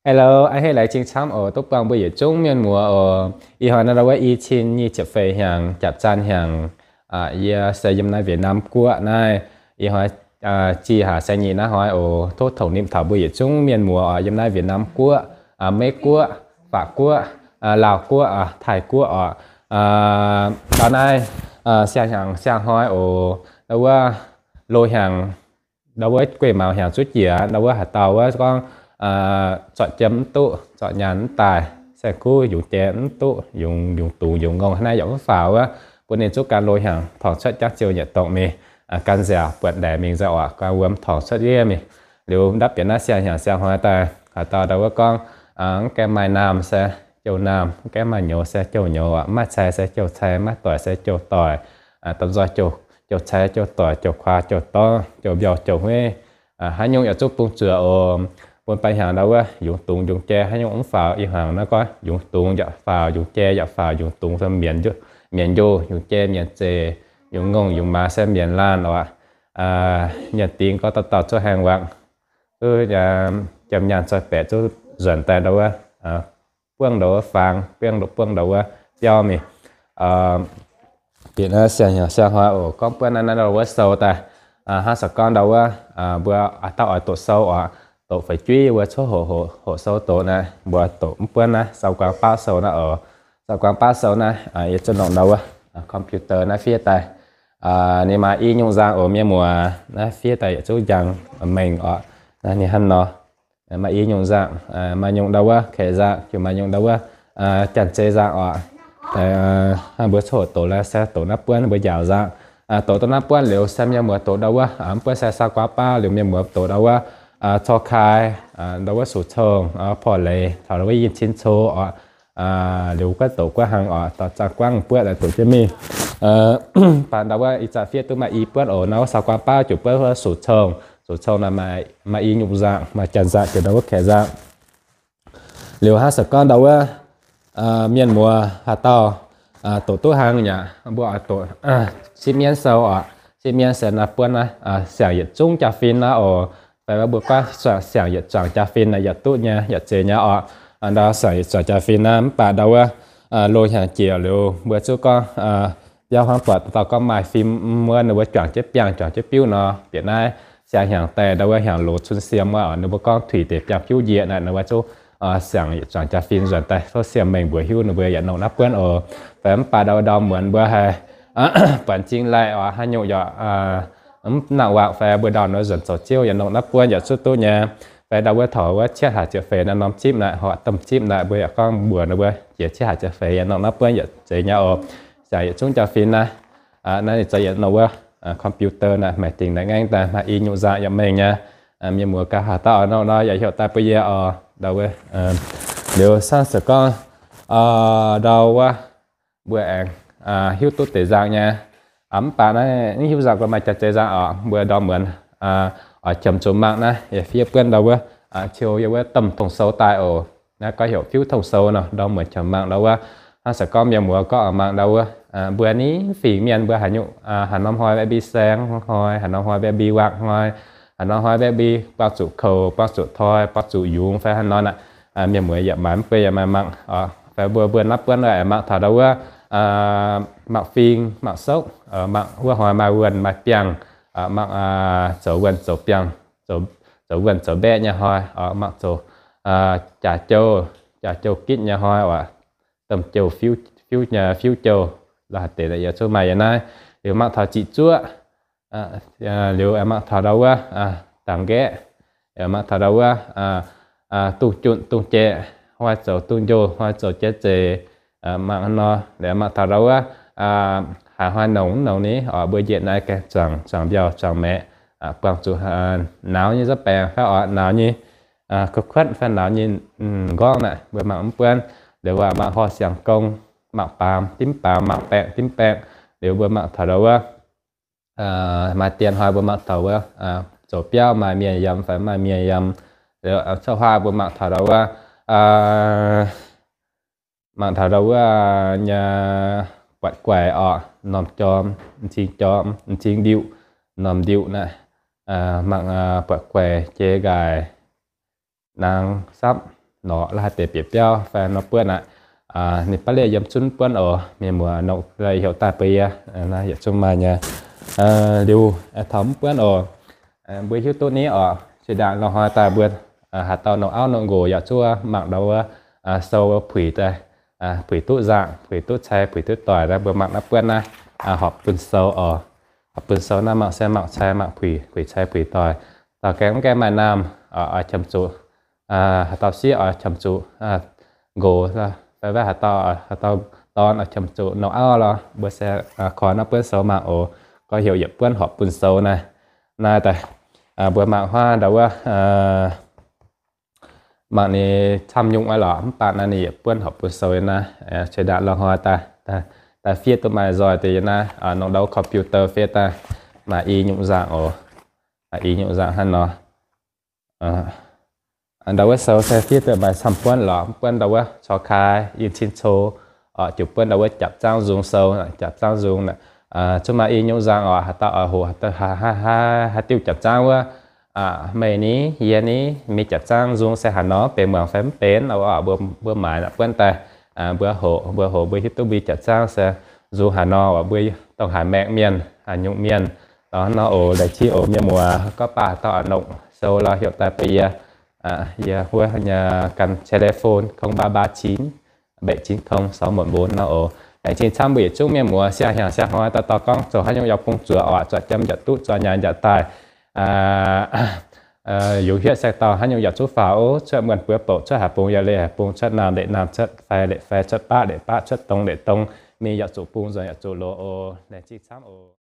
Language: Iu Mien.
Hello, a'hneiv laengz zingh camv oc, duqv buangh mbuo yietc zungv mienh muoz oc. Ih hnoi naaiv ndau wuov i cin nyic ziepc feix hnyangx, japv zan hnyangx, yie se yiem naaiv Việt Nam guoqv naaiv. Ih hnoi jih haac saeng nyeic naaiv hnoi oc, tov tongx nimc taux mbuo yietc zungv mienh muoz oc, yiem naaiv Việt Nam guoqv, Meiv guoqv, Faac guoqv, Laauh guoqv, Taiv guoqv oc. Ndau naaiv siang hnyangx siang hnoi oc, ndau wuov loz hnyangx, ndau wuov guei maux hnyangx zuqv jiex, ndau wuov haaix dauh wuov gorngv zorqv jiem mv duqv, zorqv nyaanh mv daaih, saeng-kuv yungz jai mv duqv, yungz, yungz dungz yungz ngongh hnangv naaiv yaac mv faaux wuov, bun ninh zungv gan loz hnyangx torngx cuotv jangv ziouh nyei dongh mingh, gan nziaauc buatc ndaeic mingh nzauh oc, gan wuom torngx cuotv ndiev mingh. Liuz ndapv bieqc naaiv siang hnyangx siang hnoi daaih, haaix dauh ndau wuov gorngv mv gaengh maaih naamh se jouh naamh, mv gaengh maaih nyouz se jouh nyouz oc, mv maaih cai se jouh cai, mv maaih doic se jouh doic, domh nzoih jouh cai jouh doic jouh kuaaz jouh dorv jouh mbiauh jouh hueiv, haaix nyungc yaac zungv bun zuoqc oc. Bun baac hnyangx ndau wuov yungz dungz yungz jai haaix nyungc mv faaux. Ih hnyangx naaiv gorngv yungz dungz yaac faaux, yungz jai yaac faaux, yungz dungz se mienc, mienc njoh, yungz jai mienc zeiz, yungz ngongh yungz maaz se mienc laanh oc. Nyaanh dingx gorngv dauh dauh zuqc haengh wangc, duqv jiem nyaanh zoih baeqc zuqc nzuonx daaih ndau wuov buangv ndau wuov faang, buangv ndau, buangv ndau wuov biauv mingh. Bieqc naaiv siang hnyangx siang hnoi oc, gorngv buonv naaiv ndau wuov sou daaih, hnangv se gorngv ndau wuov mbuo a'dauh oix doqc sou oc, doqc fu'jueiv wuov cuotv hoqc, hoqc sou doqc naaiv, mbuo doqc mv buonv naaiv sau guaang baav sou naaiv oc. Sau guaang baav sou naaiv, yie zuqc nongc ndau wuov computer naaiv fiev daaih. Ninh maaih i nyungc nzangc oc mienh muoz, naaiv fiev daaih yietc zungv njang mengh oc. Naaiv ninh hnangv nor, maaih i nyungc nzangc, maaih nyungc ndau wuov kaeqv nzangc, ziouc maaih nyungc ndau wuov janx-zei nzangc oc. Hnangv mbuo cuotv hoqc doqc lai se doqc naaiv buonv mbuo njaaux nzangc. Doqc duqv naaiv buonv liuz se mienh muoz doqc ndau wuov, mv buonv se sau guaang baav liuz mienh muoz doqc ndau wuov cor kai, ndau wuov sux cong, porv leiz, taux ndau wuov yinh cin co oc. Liuz guov doqc guov hlang oc, dorh zaah guangv buotv doqc jienv mingh. Baac ndau wuov ih zanc fiev duqv maaih i buonv oc, ndau wuov sau guaang baav ziouc buonv wuov sux cong. Sux cong naaiv maaih i nyungc nzangc, maaih janx nzangc ziouc ndau wuov kaeqv nzangc. Liuz hnangv se gorngv ndau wuov mienh muoz haaix dauh doqc duqv hlang yaac mbuo oix doqc sipv mienv sou oc. Sipv mienv se naaiv buonv naaiv siangx yietc zungv jaa-fin naaiv oc. Fai mbuo gorngv siangx yietc zuangx jaa-fin naaiv yaac duqv nyei, yaac zeiz nyei oc. Ndau siangx yietc zuangx jaa-fin naaiv mv baac ndau wuov loz hnyangx jiex liuz mbuo zuqc gorngv biauv hnangv buatc dauh gorngv maaih fim wuov, ninh mbuo juangc jienv biangh juangc jienv biuv nor, bieqc naaiv siang hnyangx daaih ndau wuov hnyangx loz cun siem wuov, ninh mbuo gorngv tuix deix biangh biuv njiec naaiv, ninh mbuo zuqc siangx yietc zuangx jaa-fin nzuonx daaih tov siem mengh mbuox hiuv ninh mbuo yaac nongc naaiv buonv oc. Fai mv baac ndau ndau muonz mbuo haih buanc jing lai oc, haaix nyungc yaac mv nangc wangc fai mbuo ndau nor nzuonx zoux ziouv yaac nongc naaiv buonv yaac zuqc duqv nyei. Fai ndau wuov taux wuov cietv haac ziepc feix naaiv norm zipv naaiv, horpc domh zipv naaiv, mbuo yaac gorngv mbuox ninh mbuo jiex cietv haac ziepc feix yaac nongc naaiv buonv yaac zeiz nyei oc. Siangx yietc zungv jaa-fin naaiv, naaiv ninh zoux yietc nongc wuov computer naaiv, maaih dingc naaiv ngaengv daaih maaih i nyungc nzangc yaac mengh nyei. Mienh muoz ganh haaix dauh oix nongc nor yaac heuc daaih bun yie oc. Ndau wuov liuz sangv se gorngv ndau wuov mbuo aengx hiuv duqv deix nzangc nyei. Mv baac naaiv mv hiuv nzangc, mbuo maaih jaax-zei nzangc oc. Mbuo ndau muonz oix qiemx zuqc mangc naaiv, yie fiev buonv ndau wuov, ciou yie wuov domh tong sou daaih oc. Naaiv gorngv heuc fiuv tong sou nor, ndau muonz qiemx mangc ndau wuov. Hnangv se gorngv mienh muoz gorngv oix mangc ndau wuov, mbuo ni fingx mienh mbuo haaix nyungc, haaix norm hnoi mbuo mbi saeng hnoi, haaix norm hnoi mbuo mbi wangc hnoi, haaix norm hnoi mbuo mbi buangh zuqc koux, buangh zuqc toi, buangh zuqc yungz fai haaix nor aqv. Mienh muoz yaac maaih mv bei yaac maaih mangc. Fai mbuo mbuo naaiv buonv aengx mangc taux ndau wuov, mangc fing, mangc sokv, mangc wuov hnoi maaih wuonh maaih biangh, mangc zoux wuonh zoux biangh, zoux wuonh zoux mbaeqv nyei hnoi, mangc zoux jaax jouh, jaax jouh gitv nyei hnoi oc, domh jouh, fiuv jouh, la'haaix deix yaac zuqc maaih yiem naaiv. Liuz mangc taux ziqc zuoqv, liuz mangc taux ndau wuov dangx nqaeqv, mangc taux ndau wuov dungz junh dungz jaeqv, hnoi zoux dungz njoh, hnoi zoux jaiv zeiz, mangc haaix nor. Liuz mangc taux ndau wuov haaix hnoi nongx mv nongx ni oc. Mbuo njiec naaiv gaengh zuangx, zuangx mbiauh, zuangx maeqc, buangh zuqc nauz nyei nzangv baengc fai oc, nauz nyei kuotv-kuotv fai nauz nyei m'nqorngv naaic, mbuo mangc mv buonv. Liuz mbuo mangc horh siangx gong, mangc baamz dimv baamz, mangc baengh dimv baengh. Liuz mbuo mangc taux ndau wuov maaih dien hnoi mbuo mangc taux wuov zoux biauv maaih mienh yiem fai maaih mienh yiem. Liuz cuotv huaav mbuo mangc taux ndau wuov, mangc taux ndau wuov nyei buatc guaix oc, m'normh jorm, m'cing jorm, m'cing ndiuh, m'normh ndiuh naaic, mangc buatc guaix jei nqaaic, naang sapv, norqc la'haaix deix bieqc biauv fai nor buonv aqv. Ninh baav lieqc yiem zunv buonv oc. Mienh muoz nongc heuc daaih bun yie, yietc zungv maaih nyei. Liuz taux mv buonv oc, mbuo hiuv duqv ni oc, jiex ndaangc lorh hnoi daaih mbuo haaix dauh nongc auv nongc nqox yaac zuqc mangc ndau wuov sou puix daaih, puix duqv nzangc, puix duqv cai, puix duqv doic naaiv, mbuo mangc naaiv buonv naaiv, horpc bun sou oc. Horpc bun sou naaiv mangc se mangc cai, mangc puix, puix cai, puix doic. Dauh gaengh mv gaengh maaih naamh, oix qiemx zuqc, haaix dauh sieqv oix qiemx zuqc nqox, fai haaix dauh, haaix dauh dorn oix qiemx zuqc nongc auv lorh, mbuo se koi naaiv buonv sou mangc oc. Gorngv heuc yietc buonv horpc bun sou naaiv. Naaiv daaih mbuo mangc huaav ndau wuov, mangc ninh camv nyungc aqv lorqc, mv baac naaiv ninh yietc buonv horpc bun sou naaiv. Jiex ndaangc lorh hnoi daaih, daaih fiev duqv maaih nzoih deix yie naaiv, nongc ndau computer fiev daaih maaih i nyungc nzangc oc. I nyungc nzangc hnangv nor. Ndau wuov sou se fiev duqv maaih camv buonv lorqc, mv buonv ndau wuov caux kaaix yinh cin co, oc, jiu buonv ndau wuov japc zaangv nzung sou, japc zaangv nzung. Zuqc maaih i nyungc nzangc oc, haaix dauh oix hoqc, haaix dauh haaix diuh japc zaangv wuov, meih ni, yie ni, mingh japc zaangv nzung se haaix nor, benx muangx fai mv benx, mbuo maaiz naaiv buonv daaih, mbuo hoqc, mbuo hoqc mbuo hiuv duqv mbuo japc zaangv se nzung haaix nor, mbuo dongh haaix maengc mienh, haaix nyungc mienh. Lorz hnangv nor oc, laengz zingh oc mienh muoz, gorngv baac haaix dauh oix nongc sou lorh heuc daaih bun yie. Yie wuov gan telephone không ba ba chín bảy chín không sáu một bốn nor oc. Laengz zingh camv mbuo yietc zungv mienh muoz, siang hnyangx siang hnoi dauh dauh gorngv zoux haaix nyungc yaac bung zuoqc oc, zuoqc jiem njaaux duqv, zuoqc nyaanh njaaux daaih, yungz hietv saeng-dorngh haaix nyungc yaac zuqc faaux oc. Cuotv muonh buoz bouc, cuotv haaix bung yaac leih haaix bung, cuotv naamh leih naamh, cuotv fai leih fai, cuotv baqv leih baqv, cuotv dong leih dong, mingh yaac zuqc bung, nzuonx yaac zuqc loz oc. Laengz zingh camv oc.